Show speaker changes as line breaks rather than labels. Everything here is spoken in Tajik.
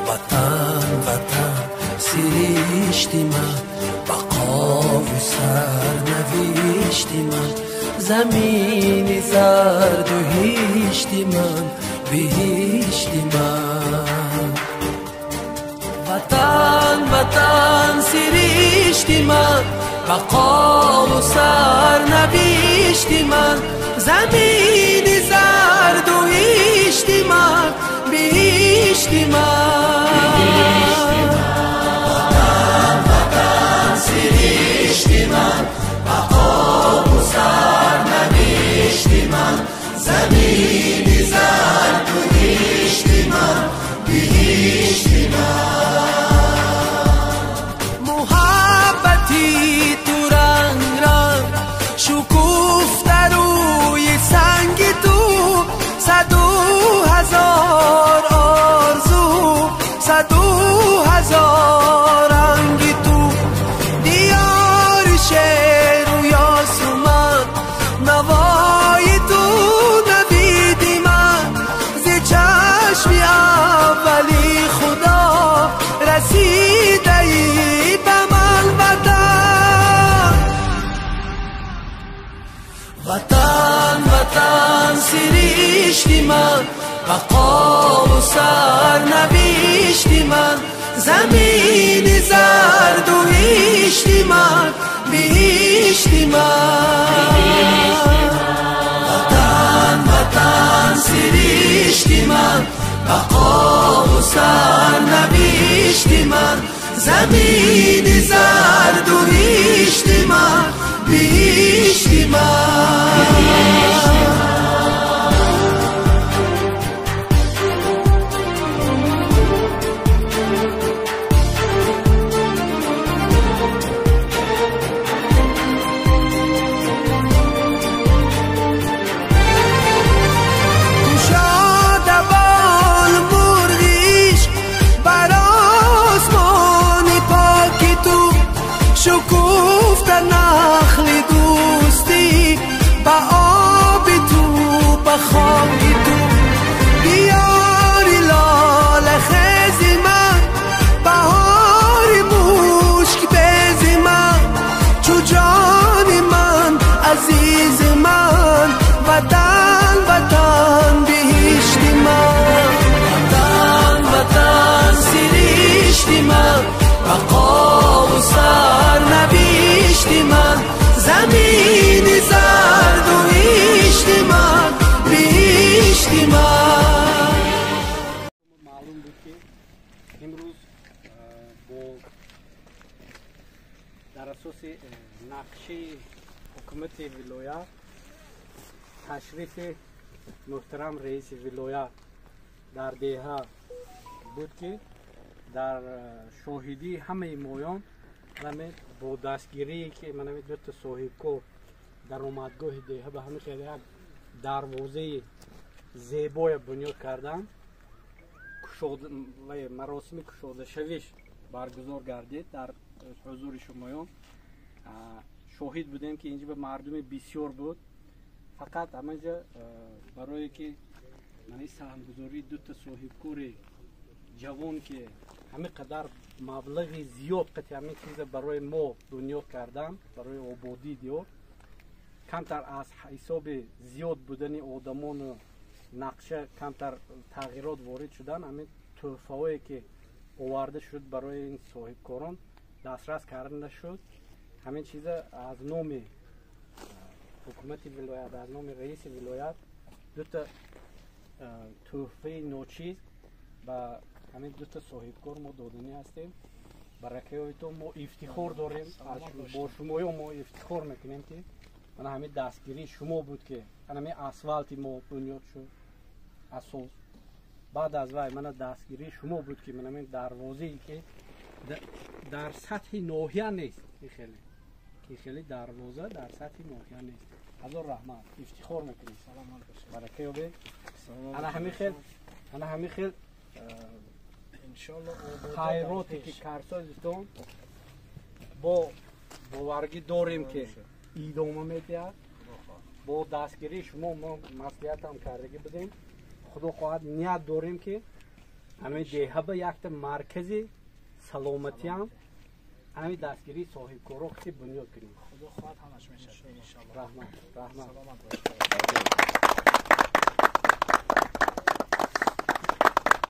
Ватан, ватан, сиришти ман, бақову сарнавишти ман, замини зарду ҳишти ман, биҳишти ман. Ватан, ватан, сиришти ман, бақову сарнавишти ман, замини зарду ҳишти ман, биҳишти ман. Ватан, ватан, сиришти ман, бақову сарнавишти ман, замини зарду ҳишти ман, биҳишти ман. Муҳаббати ту ранг ранг шукуфта рӯи санги ту, саду ҳазор орзу, саду ҳазор ранги ту. Диёри шеру ёсуман, навои ту навиди ман, зи чашми аввали худо расидаи ба ман ватан. Ватан, ватан, сиришти ман, бақову сарнавишти ман, замини зарду ҳишти ман, биҳишти ман. Ватан, ватан, сиришти ман, бақову сарнавишти ман, замини зарду ҳишти ман, биҳишти ман. Кушода бол мурғи ишқ бар осмони поки ту, шукуфта нахли дӯстӣ ба оби ту, ба хоки ту. Диёри лолахези ман, баҳори мушкбези ман, чу ҷони ман, азизи ман, ватан, ватан, биҳишти ман. Ватан, ватан, сиришти ман, бақову сарнавишти ман, замини зарду ҳишти ман, биҳишти ман.
Маълум буд, ки имрӯз бо дар асоси нақшаи ҳукумати вилоят ташрифи муҳтарам раиси вилоят дар деҳа буд, ки дар шоҳидии ҳамаи моён ҳаме бо дастгирие ки манами дута соҳибкор даромадгоҳи деҳа ба ҳамин хел як дарвозаи зебоя бунёд карданд, маросими кушодашавиш баргузор гардид. Дар ҳузури шумоён шоҳид будем, ки инҷа ба мардуми бисёр буд. Фақат ҳамаҷа барое ки мани саҳмгузории дута соҳибкори ҷавон, ки ҳамин қадар маблағи зиёд қати ҳамин чиза барои мо бунёд кардан, барои ободии диёр, камтар аз ҳисоби зиёд будани одамону нақша камтар тағйирот ворид шудан, ҳамин тӯҳфаҳое ки оварда шуд барои ин соҳибкорон дастрас карда нашуд. Ҳамин чиза аз номи ҳукумати вилоят, аз номи раиси вилоят дута тӯҳфаи ночиз ба ҳамин дута соҳибкор мо доданӣ ҳастем. Баракаёитон, мо ифтихор дорем бо шумоё, мо ифтихор мекунем, ки мана ҳамин дастгирии шумо буд, ки ҳамин асфалти мо бунёд шуд асос. Баъд аз вай мана дастгирии шумо буд, ки мана ҳамин дарвозае ки дар сатҳи ноҳия нест, ин хеле дарвоза дар сатҳи ноҳия нест. Ҳазор раҳмат, ифтихор мекунем, барака ёбед. Ана ҳамин хел, ана ҳамин хел хайроте ки карсозитон, бо боваргӣ дорем, ки идома медиҳад. Бо дастгирии шумо мо маслиҳатам кардагӣ будем. Худо хоҳад, ният дорем, ки Ҳамин деҳа ба якта маркази саломатиам ҳамин дастгирии соҳибкоро ки бунёд кунем.
Худо хоҳад, ҳамаш мешавад, иншаллоҳ.
Раҳмат, раҳмат.
Саломат бошед.